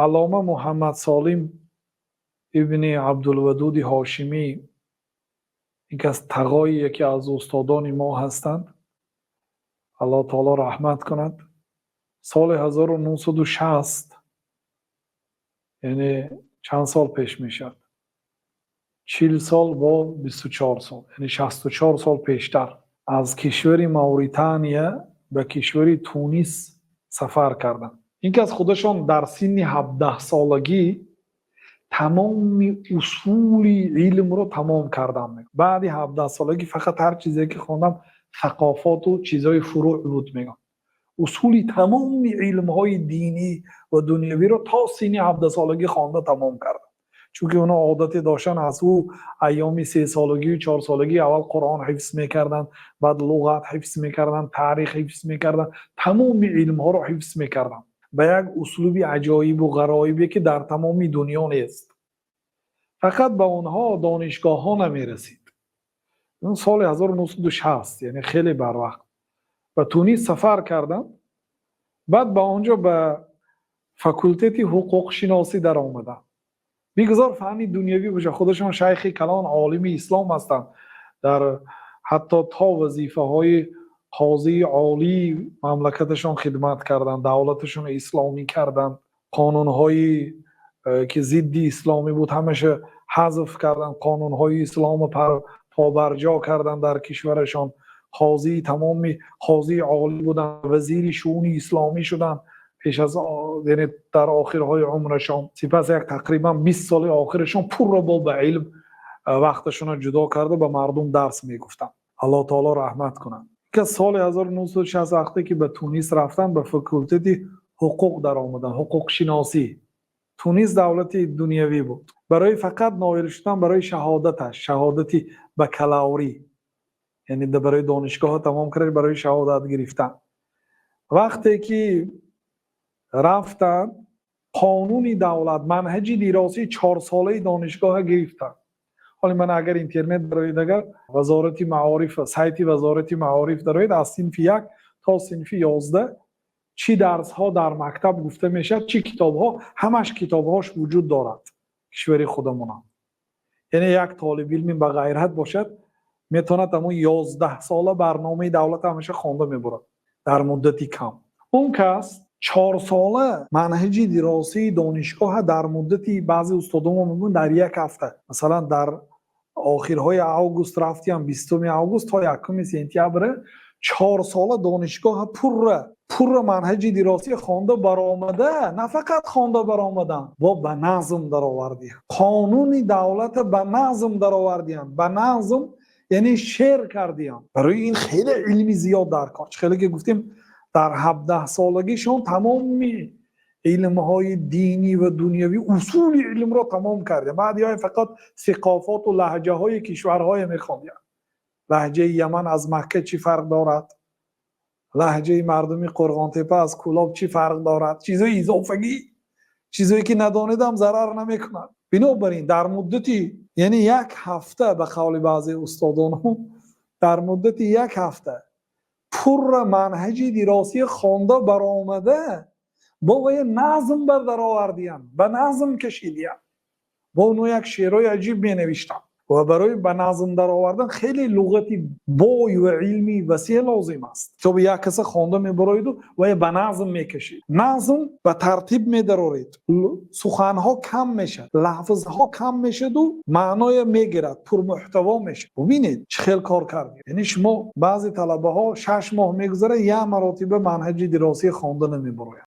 Аллома Муҳаммад Солим ибни Абдулвадуди Ҳошимӣ, ин ки аз тағои яке аз устодони мо ҳастанд, Аллоҳ таоло раҳмат кунад, соли 1960, яъне чанд сол пеш мешавад? 40 сол бо 24 сол, яъне 64 сол пештар аз кишвари Мавритания ба кишвари Тунис сафар карданд. Ин ки аз худашон дар синни 17-солагӣ тамоми усули илмро тамом кардам. Баъди 17-солагӣ фақат ҳар чизе ки хондам, сақофоту чизҳои фурӯъ буд, мегӯям. Усули тамоми илмҳои динӣ ва дунявиро то синни 17-солагӣ хонда тамом кардам, чунки онҳо одате доштанд: аз ӯ айёми 3-солагию 4-солагӣ аввал Қуръон ҳифз мекарданд, баъд луғат ҳифз мекарданд, таърих ҳифз мекарданд, тамоми илмҳоро ҳифз мекарданд ба як услуби аҷоибу ғароибе, ки дар тамоми дунё нест. Фақат ба онҳо донишгоҳҳо намерасид. Соли 1960, яъне хеле барвақт ба Тунис сафар кардам. Баъд ба он ҷо ба факултети ҳуқуқшиносӣ даромадам. Бигзор фанни дунявӣ бошад, худашон шайхи калон, олими ислом ҳастанд, дар ҳатто то вазифаҳои қозии олии мамлакаташон хидмат карданд, давлаташонро исломӣ карданд, қонунҳои ки зидди исломӣ буд, ҳамаша ҳазф карданд, қонунҳои исломро побарҷо карданд дар кишварашон. Қозии тамоми қозии олӣ буданд, вазири шуъуни исломӣ шуданд пеш аз, яъне дар охирҳои умрашон. Сипас як тақрибан 20 соли охирашон пурра бо ба илм вақташонро ҷудо карда, ба мардум дарс мегуфтанд. Аллоҳ таоло раҳмат кунад. Ки соли 1960 вақте ки ба Тунис рафтанд, ба факултети ҳуқуқ даромаданд, ҳуқуқшиносӣ. Тунис давлати дунявӣ буд. Барои фақат ноил шудан барои шаҳодаташ, шаҳодати бакалаврӣ, яъне барои донишгоҳро тамом кард, барои шаҳодат гирифтан. Вақте ки рафтанд, қонуни давлат, манҳаҷи диросии 4-солаи донишгоҳа гирифтанд. Ҳоли ман агар интернет дароед, агар вазорати маориф, сайти вазорати маориф дароед, аз синфи 1 то синфи 11 чӣ дарсҳо дар мактаб гуфта мешавад, чӣ китобҳо, ҳамаш китобҳош вуҷуд дорад. Кишвари худамонам, яъне як толибилми ба ғайрат бошад, метавонад ҳамон 11-сола барномаи давлат ҳамаша хонда мебурад дар муддати кам. Он кас 4-сола манҳаҷи диросии донишгоҳа дар муддати, баъзе устодомо мегӯянд, дар як ҳафта, масалан, дар охирҳои август рафтиам, 20-уми август то 1-уми сентябр 4-сола донишгоҳа пурра пурра манҳаҷи диросӣ хонда баромада. На фақат хонда баромадан, бо ба назм даровардиям, қонуни давлата ба назм даровардиям, ба назм, яъне шеър кардиям. Барои ин хеле илми зиёд дар кор. Хеле ки гуфтем, дар 17-солагишон тамоми илмҳои динӣ ва дунявӣ, усули илмро тамом кардем. Баъд ё фақат сиқофоту лаҳҷаҳои кишварҳое мехондиям: лаҳҷаи Яман аз Макка чӣ фарқ дорад, лаҳҷаи мардуми Қӯрғонтепа аз Кӯлоб чӣ фарқ дорад, чизҳои изофагӣ, чизҳое ки надонедам, зарар намекунад. Бинобар ин дар муддати, яъне як ҳафта, ба қавли баъзе устодонҳо, дар муддати як ҳафта пурра манҳаҷи диросӣ хонда баромада, бо вая назм бардаровардиям, ба назм кашидиям, бо оно як шеърҳои аҷиб менавиштам. Ва барои ба назм даровардан хеле луғати бой ва илми васеъ лозим аст. Китоби як каса хонда мебароиду вая ба назм мекашид, назм ба тартиб медароред, суханҳо кам мешавад, лафзҳо кам мешаду маъноя мегирад, пурмуҳтаво мешавад. Бубинед, чӣ хел кор кард. Яъне шумо баъзе талабаҳо 6 моҳ мегузарад, як маротиба манҳаҷи диросӣ хонда намебарояд.